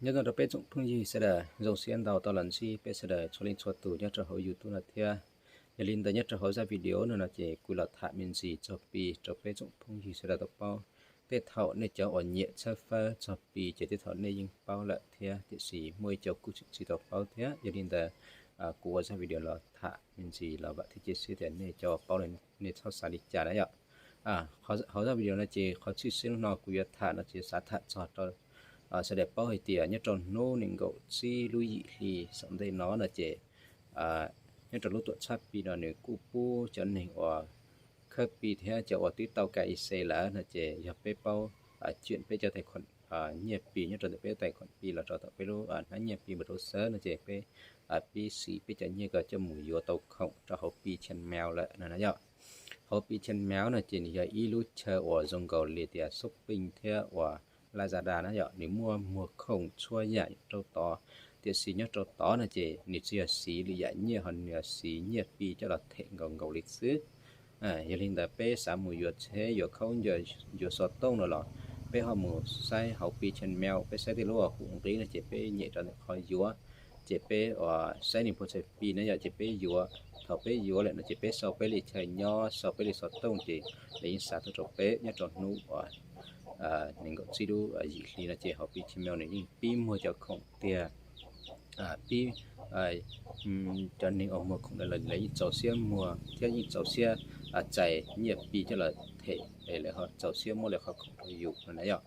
Nyob zoo rau peb tsoom phooj ywg sawv daws, zoo siab ntau tau los ntsib peb sawv daws txhua leej txhua tus nyob rau hauv YouTube no thiab. Yog li ntawd nyob rau hauv zaj video no no ces kuv los tham me ntsis txog Pi rau peb tsoom phooj ywg sawv daws tau paub. Tej thaum nej cov uas nyiam tshawb fawb txog Pi ces tej thaum nej yeej paub lawm thiab, tiam sis muaj ib co kuj tseem tsis tau paub thiab. Yog li ntawd kuv ua zaj video los tham me ntsis los vam thiab cia siab tias nej cov uas paub nej txhob xav li cas na yom. Hauv zaj video no ces qhov tshwj xeeb no kuv yuav tham no ces xav tham txog rau sawv daws paub hais tias nyob rau hnub nees nkaum tsib lub yim hli xaum ntej no no ces nyob rau lub tuam txhab Pi no nws kuj pub cov neeg uas khawb Pi thiab cov uas twb tau KYC lawm no ces yog peb paub cuam peb cov tais khuam nyiaj Pi nyob rau ntawm peb tais khuam Pi los rau tom peb lub hnab nyiaj Pi npawb rau xawb no ces peb pib siv peb cov nyiaj ko coj mus yuav tau khoom rau hauv Pi Chain Mail lawm no na yom. Hauv Pi Chain Mail no ces nws yog ib lub chaw uas zoo nkaus li tias shopping thiab uas Lazada na yom, nws muaj muag khoom txhua yam rau tod. Tiam sis nyob rau tod no ces nws tsis yog siv lwm yam nyiaj, ho nws yog siv nyiaj Pi coj los them nkaus nkaus li xwb. Yog li ntawd peb xav mus yuav tsheb, yuav khaub ncaws, yuav xov tooj no los peb ho mus saib hauv Pi Chain Mail, peb saib tej lub hu nqi no ces peb nyem rau ntawm qhov yuav, ces peb saib nws puas txhais Pi na yom, ces peb yuav. Thaum peb yuav lawm no ces peb sau peb li chaw nyob, sau peb li xov tooj ces lawv yeej xa tuaj rau peb nyob rau hnub uas nees nkaum tsib lub yim hli no ces hauv Pi Chain Mail nws yeej pib muag cov khoom tiag, pib cov neeg uas muag khoom lawm lawv yeej txaus siab muag thiab yeej txaus siab txais nyiaj Pi coj los them es lawv ho txaus siab muab lawv qhov khoom rau yus no na yom.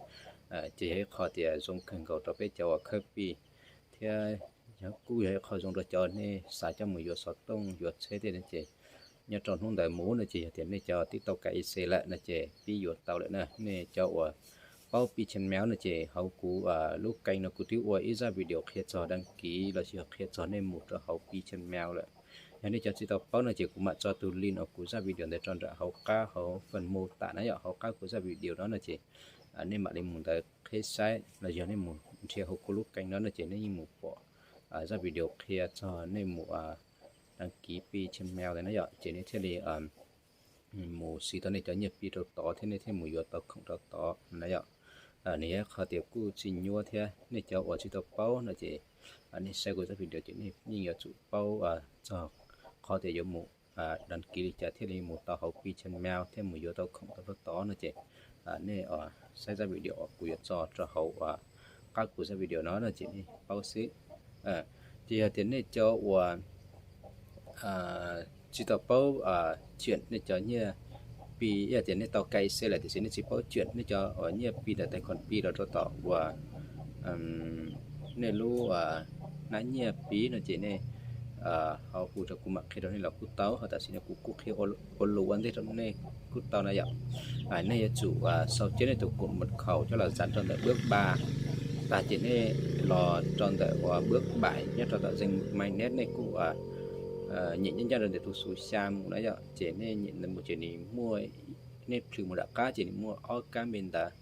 Ces yog ib qho tias zoo kawg nkaus rau peb cov uas khawb Pi thiab kuj yog ib qho zoo rau cov nej xav coj mus yuav xov tooj yuav tsheb tej no ces nyob rau hnub ntawd mus no ces yog tias nej cov twb tau KYC lawm no ces pib yuav tau lawm na. Nej cov uas paub Pi Chain Mail no ces hauv kuv lub kênh no kuv twb ua ib zaj video qhia txog đăng ký los sis yog qhia txog nej mus rau hauv Pi Chain Mail lawm. Yog nej cov tsis tau paub no ces kuv mam tso tus link uas kuv zaj video ntawd rau nram hauv qab hauv phần mô tả na yom, hauv qab kuv zaj video no no ces nej mam li mus ntawd qheb saib los yog nej mus nrhiav hauv kuv lub kênh no no ces nej yeej mus pom zaj video qhia txog nej mus đăng ký Pi Chain Mail ntawd na yom, ces nej thiaj li mus siv tau nej cov nyiaj Pi rau tod thiab nej thiaj mus yuav tau khoom rau tod na yom. Nws yog ib qho tias kuj tsis nyuaj thiab, nej cov uas tsis tau paub no ces nej saib kuv zaj video ces nej yeej yuav tsum paub txog qhov tias yuav mus đăng ký li cas thiaj li mus tau hauv Pi Chain Mail thiab mus yuav tau khoom tau rau tod no ces nej saib zaj video uas kuv yuav tso rau hauv qab kuv zaj video no no ces nej paub xwb. Ces yog tias nej cov uas tsis tau paub cuam nej cov nyiaj Pi, yog tias nej tau KYC lawm tiam sis nej tsis paub cuam nej cov uas nyiaj Pi ntawm tais khuam Pi los rau tom uas nej lub hnab nyiaj Pi no ces nej ho hu rau kuv mam qhia rau nej los kuj tau, ho tam sim no kuv kuj qhia ua lus ua ntej rau nej kuj tau na yom. Nej yuav tsum sau ceb nej tus code mật khẩu coj los dán rau ntawm bước ba, tag ces nej los rau ntawm uas bước bảy nyob rau tom danh mục mainnet, nej kuj nyem ncaj ncaj rau ntawm tus số xya mus na yom, ces nej nyem ntawd mus ces nws muaj, nej plhws mus nram qab ces nws muaj ob kab npe ntawv.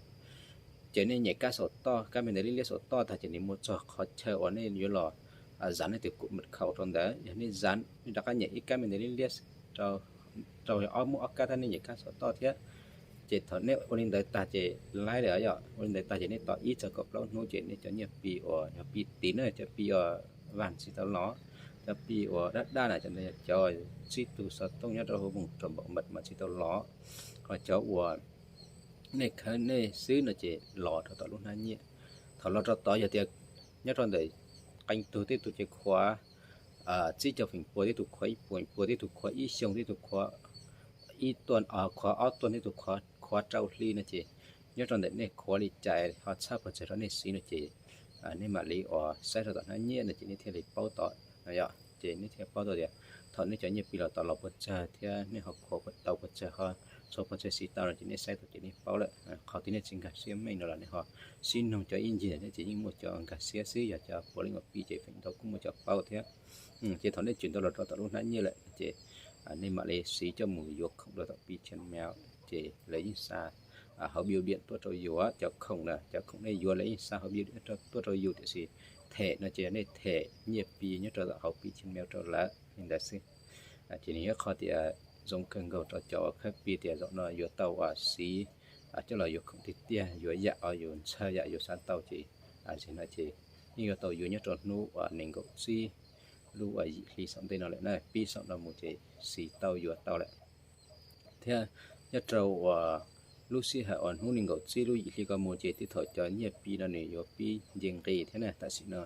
Ces nej nyem kab saum toj, kab npe ntawv liab liab saum toj tag ces nws mus txog qhov chaw uas nej yuav los dán nej tus code mật khẩu rau ntawd. Yog nej dán, nej rov qab nyem ib kab npe ntawv liab liab rau, rau ob, muaj ob kab tab nej nyem kab saum toj thiab. Ces thaum nej ua li ntawd tag ces laib lawm yom, ua li ntawd tag ces nej tos ib txog kaum plaub hnub ces nej cov nyiaj Pi uas yog Pi tid na, cov Pi uas vas tsis tau los, cov Pi uas daj daj na, cov ntawd cov tsib tug xov tooj nyob rau hauv mus rau npaum mật mas tsis tau los, ho cov uas nej khawb nej xwb no ces los rau tom lub hnab nyiaj. Thaum los rau tod yog tias nyob rau ntawm qee tug, tej tug ces khuav tsib caug feem pua, tej tug khuav ib puas feem pua, tej tug khuav ib xyoos, tej tug khuav ib tuaj, khuav ob tuaj, tej tug khuav rau hli no ces nyob rau ntawm nej khuav li cas ho tshaj pawg tsawg rau nej siv no ces nej mam li uas saib rau tom hnab nyiaj no ces nej thiaj li paub tau no yom. Ces nej thiaj paub tau tias thaum nej cov nyiaj Pi los tau los pawg tsawg thiab nej ho khuav tau pawg tsawg, ho txhua pawg tsawg siv tau no ces nej saib tau ces nej paub lawm. Qhov twg nej tsis nkag siab meej no los nej ho sib nug cov ib ncig ntawm nej ces yeej muaj cov nkag siab xwb, yog cov puav leej ua Pi ces feem ntau kuj muaj cov paub thiab. Ces thaum nej tsim tau los rau tom lub hnab nyiaj lawm ces nej mam li siv coj mus yuav khoom rau tom Pi Chain Mail, ces lawv yeej xa hauv bill điện tuaj rau yus cov khoom na, cov khoom nej yuav lawv yeej xa hauv bill điện tuaj rau yus, tiam sis them no ces nej them nyiaj Pi nyob rau tom hauv Pi Chain Mail rau lawv li ntawd xwb. Ces nws yog qhov tias zoo kawg nkaus rau cov uas khawb Pi tias zaum no yuav tau uas siv coj los yuav khoom tiag tiag, yuav yam uas yus ntshaw yam yus xav tau ces, no ces yeej yuav tau yuav nyob rau hnub uas nees nkaum tsib lub uas yim hli saum ntej no lawm na, pib saum no mus ces xis tau yuav tau lawm. Thiab nyob rau uas lub sij hawm uas hnub nees nkaum tsib lub yim hli ko mus ces tej thaum cov nyiaj Pi no nws yuav pib nce nqis thiab na. Tam sim no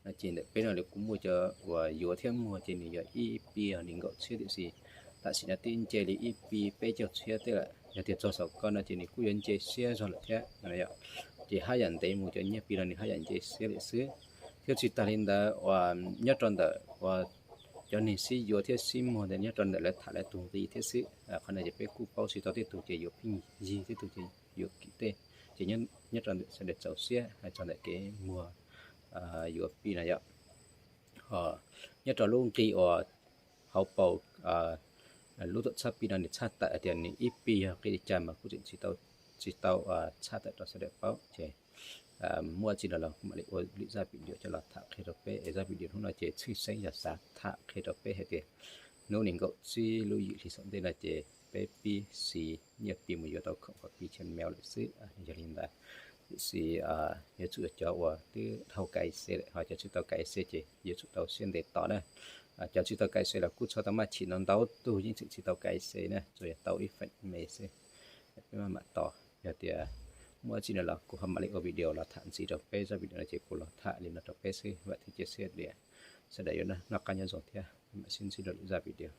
no ces ntawm peb no kuj muaj cov uas yuav thiab muag ces nws yog ib Pi nees nkaum txhiab tiam sis tam sim no twb nce li ib Pi peb caug txhiab tej lawm. Yog tias txog saum ko no ces nws kuj yuav nce siab zog lawm thiab. Ces haj yam ntev mus cov nyiaj Pi no nws haj yam nce siab lawm xwb. Thiab tsis tas li ntawd uas nyob rau ntawm uas cov neeg sib yuav thiab sib muag ntawd nyob rau ntawm lawv tham lawv tus nqi thiab xwb. Qhov no ces peb kuj paub tsis tau tej tug ces yuav pheej yig, tej tug ces yuav kim tej. Ces nyob rau ntawm sawv daws txaus siab hais txog ntawm kev muag yuav Pi no yom. Nyob rau lub nqi uas hauv paus lub tuam txhab Pi no nws txhaj tawm tias nws ib Pi yog nqi li cas mas kuj tseem tsis tau txhaj tawm rau sawv daws paub ces muaj tsi no los kuv mam li ua lwm zaj video coj los tham qhia rau peb. Es zaj video hnub no ces tshwj xeeb yog xav tham qhia rau peb hais tias hnub nees nkaum tsib lub yim hli saum ntej no ces peb pib siv nyiaj Pi mus yuav tau khoom uas Pi Chain Mail lawm xwb. Yog li ntawd, tiam sis yuav tsum cov uas twb dhau K Y C lawm, ho cov tsis tau K Y C ces yuav tsum tau siab ntev tos na. Cov tsis tau K Y C los kuj txhob tau maj chim no, ntau tug yeej tseem tsis tau K Y C na, tsuas yog tau ib feem me xwb. Peb maj mam tos, yog tias muaj tsi no los kuv ho mam li ua video los tham ntxiv rau peb. Zaj video no ces kuv los tham li no rau peb xwb, vam thiab cia siab tias sawv daws yuav noj qab nyob zoo thiab. Mam sib ntsib rau lwm zaj video.